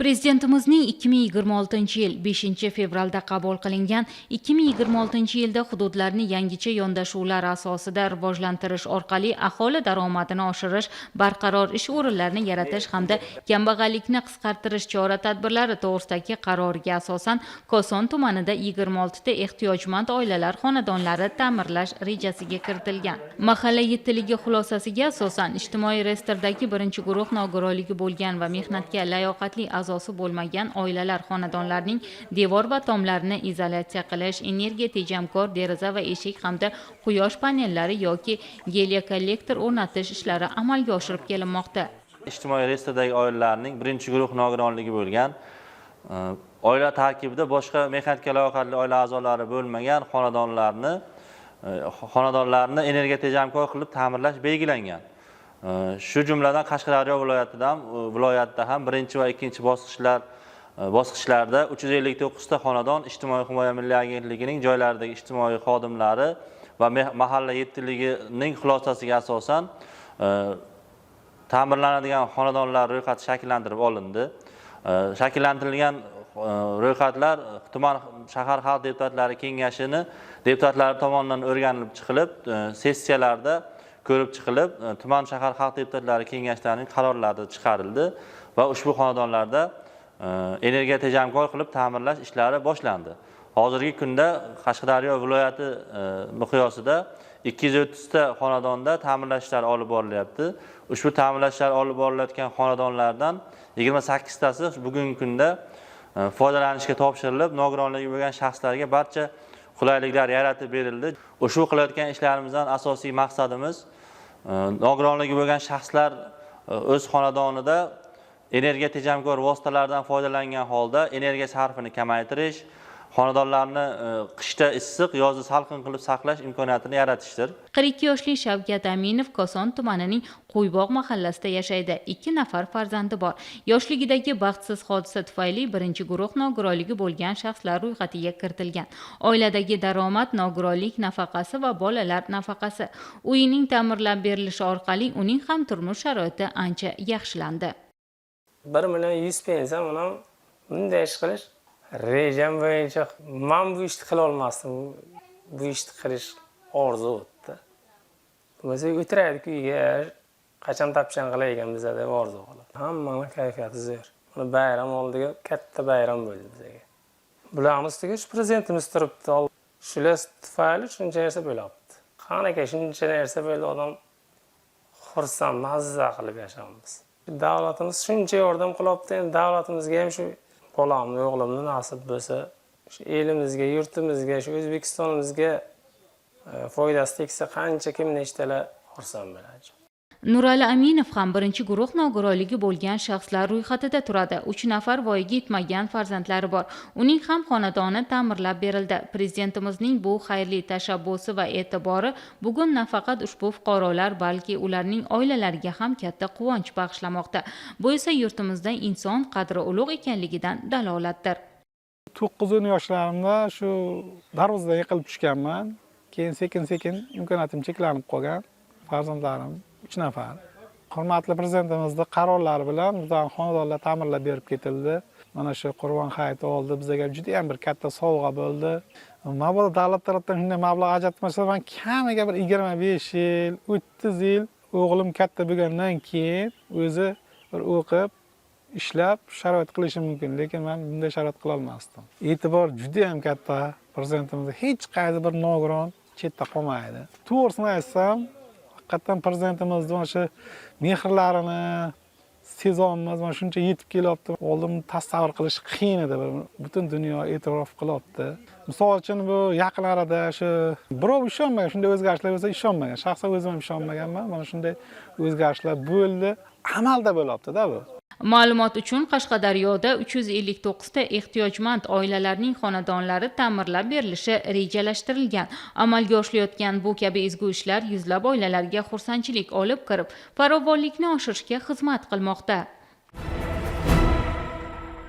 Prezidentimizning 2026-yil 5 fevralda qabul qilingan 2026-yilda hududlarni yangicha yondashuvlar asosida rivojlantirish orqali aholi daromadini oshirish, barqaror ish o'rinlarini yaratish hamda kambag'allikni qisqartirish chora-tadbirlari to'g'risidagi qaroriga asosan Koson tumanida 26 ta ehtiyojmand oilalar xonadonlari ta'mirlash rejasiga kiritilgan. Mahalla yettiligi xulosasiga asosan ijtimoiy reyestrdagi birinchi guruh nogironligi bo'lgan va mehnatga layoqatli a'zosi bo'lmagan oilalar xonadonlarining devor va tomlarini izolyatsiya qilish, energiya tejamkor deraza va eshik hamda quyosh panellari yoki geliokollektor o'rnatish ishlari amalga oshirib kelinmoqda. Ijtimoiy reyestrdagi oilalarning birinchi guruh nogironligi bo'lgan, oila tarkibida boshqa mehnatga layoqatli oila a'zolari bo'lmagan xonadonlarni energiya tejamkor qilib ta'mirlash belgilangan. Shu jumladan Qashqadaryo viloyatida ham birinchi va ikkinchi bosqichlarda 359 ta xonadon Ijtimoiy himoya milliy agentligining joylaridagi ijtimoiy xodimlari va mahalla yettiligining xulosasiga asosan ta'mirlanadigan xonadonlar ro'yxati shakllantirib olindi. Shakllantirilgan ro'yxatlar tuman shahar xalq deputatlari kengashini deputatlari tomonidan o'rganilib chiqilib, sessiyalarda ko'rib chiqilib, tuman shahar xalq deputatlari kengashlarining qarorlari chiqarildi va ushbu xonadonlarda energiya tejamkor qilib ta'mirlash ishlari boshlandi. Hozirgi kunda Qashqadaryo viloyati miqyosida 230 ta xonadonda ta'mirlash ishlari olib borilyapti. Ushbu ta'mirlash ishlari olib borilayotgan xonadonlardan 28 tasi bugungi kunda foydalanishga topshirilib, nogironligi bo'lgan shaxslarga barcha qulayliklar yaratib berildi. Ushbu qilayotgan ishlarimizdan asosiy maqsadimiz nogironligi bo'lgan shaxslar o'z xonadonida energiya tejamkor vositalardan foydalangan holda energiya sarfini kamaytirish, xonadonlarni qishda issiq, yozda salqin qilib saqlash imkoniyatini yaratishdir. 42 yoshli Shavkat Aminov Koson tumanining Qo'ybog' mahallasida yashaydi. 2 nafar farzandi bor. Yoshligidagi baxtsiz hodisa tufayli birinchi guruh nogironligi bo'lgan shaxslar ro'yxatiga kiritilgan. Oiladagi daromad nogironlik nafaqasi va bolalar nafaqasi. Uyining ta'mirlab berilishi orqali uning ham turmush sharoiti ancha yaxshilandi. 1 million 100 pensiya, mana bunday ish qilish rejam bo'yicha man bu ishni qila olmasdim. Bu ishni qilish orzu o'tdi. Bo'lmasa o'tiraylik uyga, qachon topshan qilar ekan biza deb orzu qilib. Hammani kayfiyati zo'r. Mana bayram oldiga katta bayram bo'ldi bizga. Bularni ustiga shu prezidentimiz turibdi. Shular tufayli shuncha narsa bo'lyapti. Qanaqa shuncha narsa bo'ldi, odam xursand, mazza qilib yashaymiz. Davlatimiz shuncha yordam qilyapti, endi davlatimizga ham shu bolamni, o'g'limni nasib bo'lsa, shu elimizga, yurtimizga, shu O'zbekistonimizga foydasi tegsa, qancha kim nechtalar xursand bo'ladi. Nurali Aminov ham birinchi guruh nogironligi bo'lgan shaxslar ro'yxatida turadi. 3 nafar voyaga yetmagan farzandlari bor. Uning ham xonadoni ta'mirlab berildi. Prezidentimizning bu xayrli tashabbusi va e'tibori bugun nafaqat ushbu fuqarolar, balki ularning oilalariga ham katta quvonch bag'ishlamoqda. Bu esa yurtimizda inson qadri ulug' ekanligidan dalolatdir. 9-10 yoshlarimda shu darvozadan yiqilib tushganman. Keyin sekin-sekin imkoniyatim cheklanib qolgan. Farzandlarim 3 nafar. Hurmatli prezidentimizni qarorlari bilan bizlarning xonadonlar ta'mirlab berib ketildi. Mana shu Qurbon hayiti oldi bizga juda ham bir katta sovg'a bo'ldi. Mabodo davlat tarafdan shunday mablag' ajratmasa, man kamiga bir 25 yil, 30 yil o'g'lim katta bo'lgandan keyin o'zi bir o'qib, ishlab sharoit qilishi mumkin, lekin man bunday sharoit qila olmasdim. E'tibor juda ham katta. Prezidentimiz hech qaysi bir nogiron chetda qolmaydi. To'g'risini aytsam, haqiqatdan prezidentimizni mana shu mehrlarini sezamiz, mana shuncha yetib kelyapti. Oldin tasavvur qilish qiyin edi, bir butun dunyo e'tirof qilyapti. Misol uchun, bu yaqin arada shu birov ishonmagan, shunday o'zgarishlar bo'lsa ishonmagan. Shaxsan o'zim ham ishonmaganman. Mana shunday o'zgarishlar bo'ldi, amalda bo'lyapti-da bu. Ma'lumot uchun, Qashqadaryoda 359 ta ehtiyojmand oilalarning xonadonlari ta'mirlab berilishi rejalashtirilgan. Amalga oshirilayotgan bu kabi ezgu ishlar yuzlab oilalarga xursandchilik olib kirib, farovonlikni oshirishga xizmat qilmoqda.